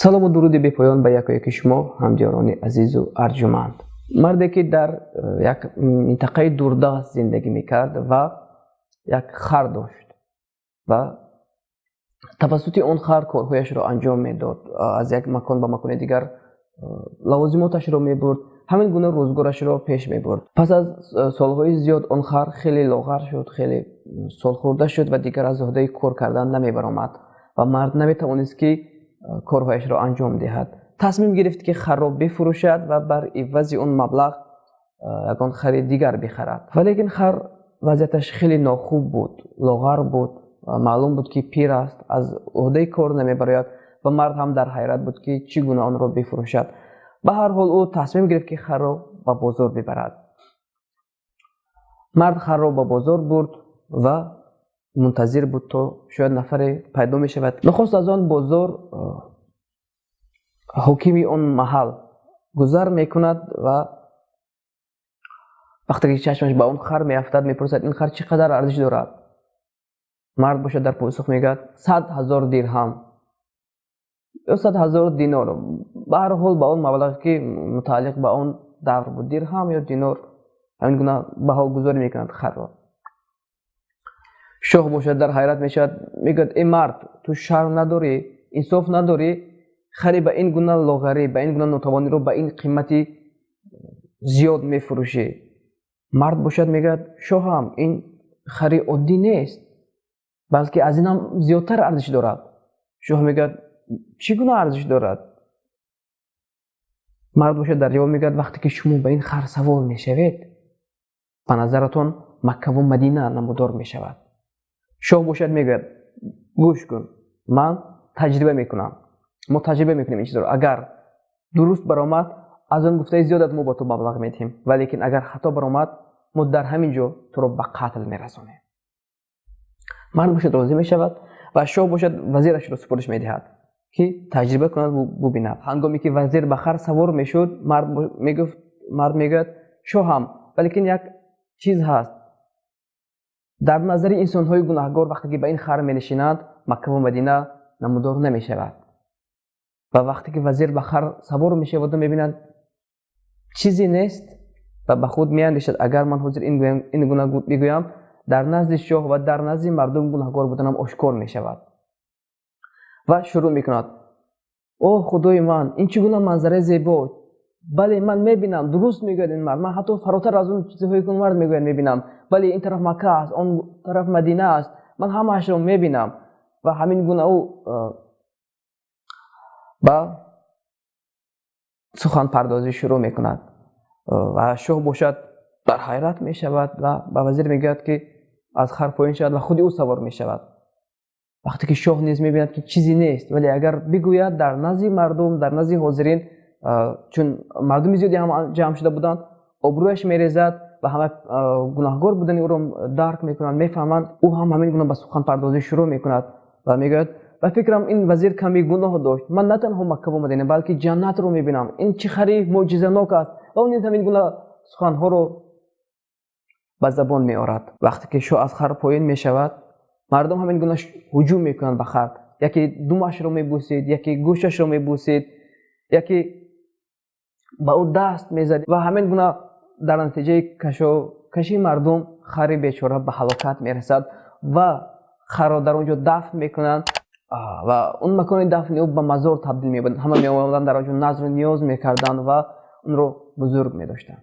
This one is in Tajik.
Салому дуруди бепоён ба якояки шумо, ҳамдиёрони азизу арҷуманд. Марде ки дар як минтақаи дурдаст зиндагӣ мекард ва як хар дошт ва тавассути он хар корҳояшро анҷом медод, аз як макон ба макони дигар лавозимоташро мебурд, ҳамин гуна рӯзгорашро пеш мебурд. Пас аз солҳои зиёд он хар хеле лоғар шуд, хеле солхӯрда шуд ва дигар аз уҳдаи кор кардан намебаромад ва мард наметавонист, ки корҳояшро анҷом диҳад. Тасмим гирифт, ки харро бифурӯшад ва бар ивази он маблағ ягон хари дигар бихарад. Валекин хар вазъияташ хеле нохуб буд, лоғар буд, маълум буд, ки пир аст, аз уҳдаи кор намебарояд ва мард ҳам дар ҳайрат буд, ки чӣ гуна онро бифурӯшад. Ба ҳар ҳол, ӯ тасмим гирифт, ки харро ба бозор бибарад. Мард харро ба бозор бурд ва мунтазир буд, то шояд нафаре пайдо мешавад. Нохост аз он бозор ҳокими он маҳал гузар мекунад ва вақте ки чашмаш ба он хар меафтад, мепурсад: «Ин хар чӣ қадар арзиш дорад?» Мард бошад дар посух мегӯяд: «100 000 дирҳам ё 100 000 динор». Ба ҳар ҳол, ба он маблағе, ки мутааллиқ ба он давр буд, дирҳам ё динор, ҳамин гуна баҳогузорӣ мекунад харро. Шоҳ бошад дар ҳайрат мешавад, мегӯяд: «Эй мард, ту шарм надорӣ, инсоф надорӣ? Хари ба ин гуна лоғарӣ, ба ин гуна нотавониро ба ин қимати зиёд мефурӯшӣ?» Мард бошад мегӯяд: «Шоҳам, ин хари оддӣ нест, балки аз ин ҳам зиёдтар арзиш дорад». Шоҳ мегӯяд: «Чӣ гуна арзиш дорад?» Мард бошад дар ҷавоб мегӯяд: «Вақте ки шумо ба ин хар савор мешавед, ба назаратон Маккаву Мадина намудор мешавад». Шоҳ бошад мегӯяд: «Гӯш кун, ман таҷриба мекунам, мо таҷриба мекунем ин чизро. Агар дуруст баромад, аз он гуфтаи зиёдат мо ба ту маблағ медиҳем, валекин агар хато баромад, мо дар ҳамин ҷо туро ба қатл мерасонем». Мард бошад розӣ мешавад ва шоҳ бошад вазирашро супориш медиҳад, ки таҷриба кунад, бубинад. Ҳангоме ки вазир ба хар савор мешуд, мард мегуфт, мард мегӯяд: «Шоҳам, валекин як чиз ҳаст: дар назари инсонҳои гунаҳгор, вақте ки ба ин хар менишинанд, Маккаву Мадина намудор намешавад». Ва вақте ки вазир ба хар савор мешаваду мебинад, чизе нест ва ба худ меандешад: «Агар ман ҳозир ин гуна бигӯям, дар назди шоҳ ва дар назди мардум гунаҳгор буданам ошкор мешавад», ва шурӯъ мекунад: «О Худои ман, ин чӣ гуна манзараи зебо! Бале, ман мебинам, дуруст мегӯяд ин мард. Ман ҳатто фаротар аз он чизҳое, ки он мард мегӯяд, мебинам. Бале, ин тараф Макка аст, он тараф Мадина аст, ман ҳамаашро мебинам». Ва ҳамин гуна ӯ ба суханпардозӣ шурӯъ мекунад ва шоҳ бошад дар ҳайрат мешавад ва ба вазир мегӯяд, ки аз хар поён шавад ва худи ӯ савор мешавад. Вақте ки шоҳ низ мебинад, ки чизе нест, вале агар бигӯяд, дар назди мардум, дар назди ҳозирин, чун мардуми зиёде ҳам ҷамъ шуда буданд, обрӯяш мерезад ва ҳама гунаҳгор будани ӯро дарк мекунанд, мефаҳманд, ӯ ҳам ҳамин гуна ба суханпардозӣ шурӯъ мекунад ва мегӯяд: «Ба фикрам, ин вазир ками гуноҳ дошт. Ман на танҳо Маккаву Мадина, балки ҷаннатро мебинам. Ин чӣ хари мӯъҷизанок аст!» Ва ӯ низ ҳамин гуна суханҳоро ба забон меорад. Вақте ки шоҳ аз хар поён мешавад, мардум ҳамин гуна ҳуҷум мекунанд ба хар: яке думашро мебусид, яке гӯшашро мебусид, яке ба ӯ даст мезад ва ҳамин гуна дар натиҷаи каши мардум хари бечора ба ҳалокат мерасад ва харро дар он ҷо дафн мекунанд ва он макони дафни ӯ ба мазор табдил меёбад. Ҳама меомаданд, дар он ҷо назру ниёз мекарданд ва онро бузург медоштанд.